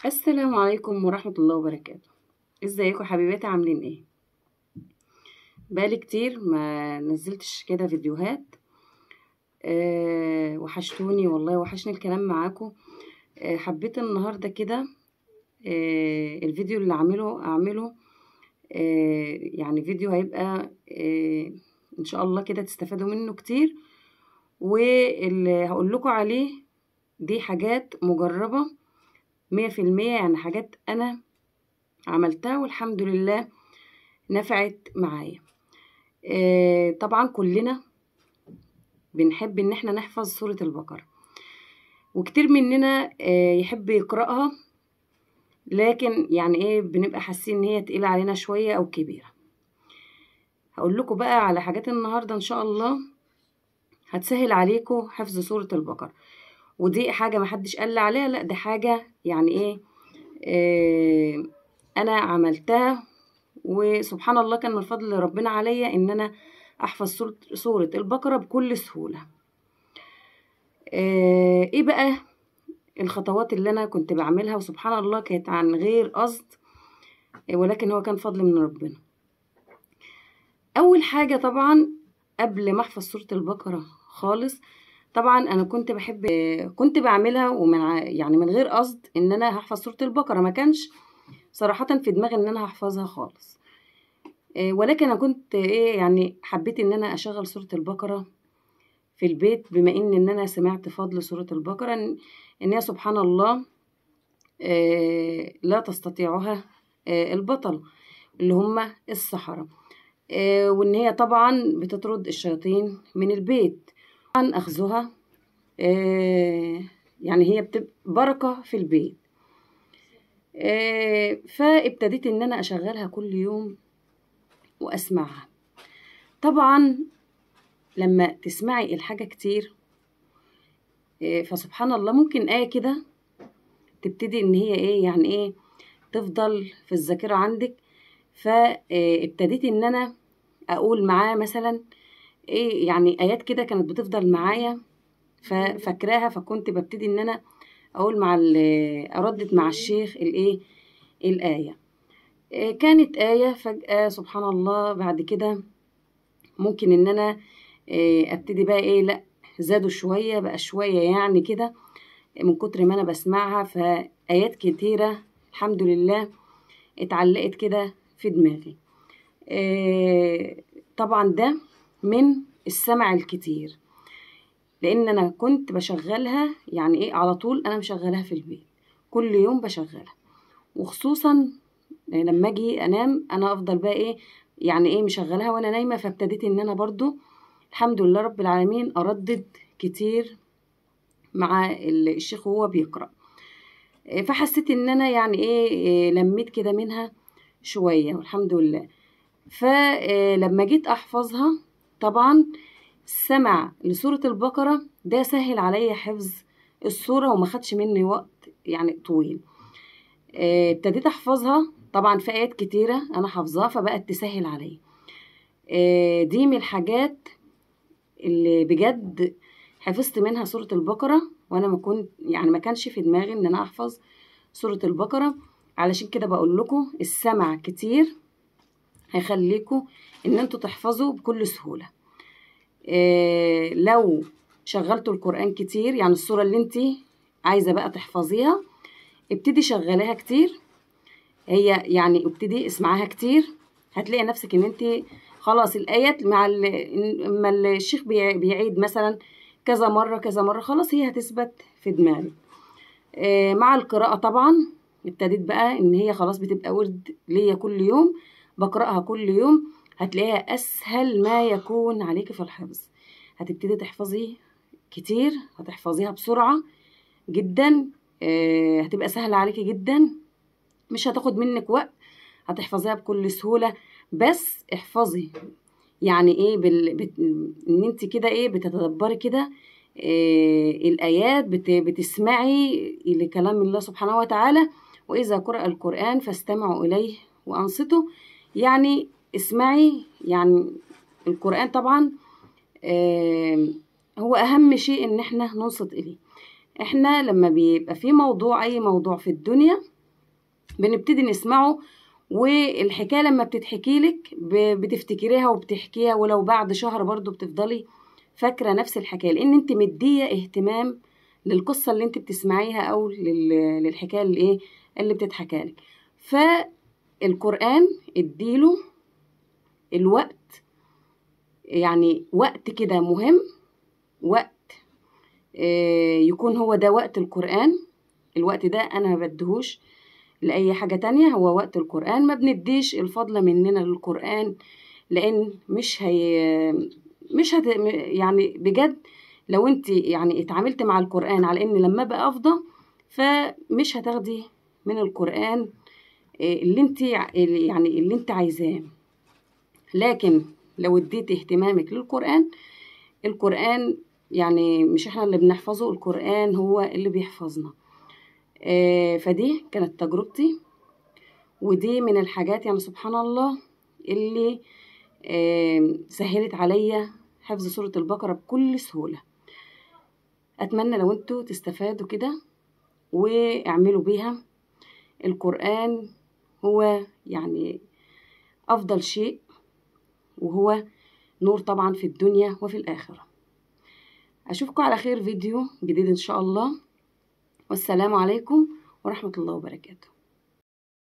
السلام عليكم ورحمة الله وبركاته. ازيكم حبيباتي، عاملين ايه؟ بقالي كتير ما نزلتش كده فيديوهات. وحشتوني والله، وحشني الكلام معاكم. حبيت النهارده كده الفيديو اللي اعمله يعني فيديو هيبقى ان شاء الله كده تستفادوا منه كتير، واللي هقول لكم عليه دي حاجات مجربة 100%، يعني حاجات انا عملتها والحمد لله نفعت معايا. طبعا كلنا بنحب ان احنا نحفظ سورة البقرة، وكتير مننا يحب يقرأها، لكن يعني ايه بنبقى حاسين ان هي تقيلة علينا شوية او كبيرة. هقول لكم بقى على حاجات النهاردة ان شاء الله هتسهل عليكم حفظ سورة البقرة، ودي حاجة محدش قال لي عليها، لا ده حاجة يعني ايه انا عملتها، وسبحان الله كان من فضل ربنا عليا ان انا احفظ سورة البقرة بكل سهولة. ايه بقى الخطوات اللي انا كنت بعملها؟ وسبحان الله كانت عن غير قصد، ولكن هو كان فضل من ربنا. اول حاجة طبعا قبل ما احفظ سورة البقرة خالص، طبعا انا كنت بحب، كنت بعملها ومن يعني من غير قصد ان انا هحفظ سورة البقرة، ما كانش صراحة في دماغي ان انا هحفظها خالص، ولكن انا كنت ايه يعني حبيت ان انا اشغل سورة البقرة في البيت، بما ان انا سمعت فضل سورة البقرة ان هي سبحان الله لا تستطيعها البطل اللي هم السحرة، وان هي طبعا بتطرد الشياطين من البيت. طبعا اخذها يعني هي بتبقى بركة في البيت. فابتديت ان انا اشغلها كل يوم واسمعها. طبعا لما تسمعي الحاجة كتير فسبحان الله ممكن آية كده تبتدي ان هي ايه يعني ايه تفضل في الذاكرة عندك. فابتديت ان انا اقول معاه مثلا ايه يعني ايات كده كانت بتفضل معايا ففاكراها، فكنت ببتدي ان انا اقول مع اردد مع الشيخ الايه الايه. كانت آية فجأة سبحان الله بعد كده ممكن ان انا ابتدي بقى ايه، لا زادوا شوية بقى شوية يعني كده من كتر ما انا بسمعها. فآيات كتيرة الحمد لله اتعلقت كده في دماغي. طبعا ده من السمع الكتير، لان انا كنت بشغلها يعني ايه على طول، انا مشغلها في البيت كل يوم بشغلها، وخصوصا لما اجي انام انا افضل بقى ايه يعني ايه مشغلها وانا نايمه. فابتديت ان انا برضو الحمد لله رب العالمين اردد كتير مع الشيخ وهو بيقرا، فحسيت ان انا يعني ايه لميت كده منها شويه والحمد لله. فلما جيت احفظها طبعا السمع لسورة البقرة ده سهل عليا حفظ السورة وما خدش مني وقت يعني طويل. ابتديت احفظها طبعا في آيات كتيرة انا حافظاها فبقت تسهل عليا. دي من الحاجات اللي بجد حفظت منها سورة البقرة، وانا ما كنت يعني ما كانش في دماغي ان انا احفظ سورة البقرة. علشان كده بقول لكم السمع كتير هيخليكم ان انتوا تحفظوا بكل سهولة. لو شغلتوا القرآن كتير، يعني السورة اللي انت عايزة بقى تحفظيها ابتدي شغليها كتير، هي يعني ابتدي اسمعها كتير، هتلاقي نفسك ان انت خلاص الايات مع لما الشيخ بيعيد مثلا كذا مرة كذا مرة خلاص هي هتثبت في دماغك. مع القراءة طبعا ابتديت بقى ان هي خلاص بتبقى ورد ليا كل يوم، بقرأها كل يوم، هتلاقيها اسهل ما يكون عليك في الحفظ. هتبتدي تحفظي كتير، هتحفظيها بسرعة جدا، هتبقى سهلة عليكي جدا، مش هتاخد منك وقت، هتحفظيها بكل سهولة. بس احفظي يعني ايه ان انت كده ايه بتتدبري كده الايات، بتسمعي لكلام الله سبحانه وتعالى. واذا قرأ القرآن فاستمعوا اليه وانصتوا، يعني اسمعي يعني القرآن طبعا هو اهم شيء ان احنا ننصت اليه. احنا لما بيبقى في موضوع، اي موضوع في الدنيا، بنبتدي نسمعه، والحكاية لما بتتحكي لك بتفتكريها وبتحكيها، ولو بعد شهر برضو بتفضلي فاكرة نفس الحكاية، لأن انت مدية اهتمام للقصة اللي انت بتسمعيها أو للحكاية اللي ايه اللي بتتحكى لك. فالقرآن اديله الوقت، يعني وقت كده مهم، وقت يكون هو ده وقت القرآن. الوقت ده أنا ما بديهوش لأي حاجة تانية، هو وقت القرآن. ما بنديش الفضل مننا للقرآن، لأن مش هي مش هت يعني بجد لو انت يعني اتعاملت مع القرآن على ان لما بقى افضى، فمش هتاخدي من القرآن اللي انت يعني اللي انت عايزاه. لكن لو اديت اهتمامك للقرآن، القرآن يعني مش احنا اللي بنحفظه، القرآن هو اللي بيحفظنا. فدي كانت تجربتي، ودي من الحاجات يعني سبحان الله اللي سهلت عليا حفظ سورة البقرة بكل سهولة. أتمنى لو انتوا تستفادوا كده واعملوا بيها. القرآن هو يعني أفضل شيء، وهو نور طبعا في الدنيا وفي الآخرة. أشوفكم على خير فيديو جديد إن شاء الله، والسلام عليكم ورحمة الله وبركاته.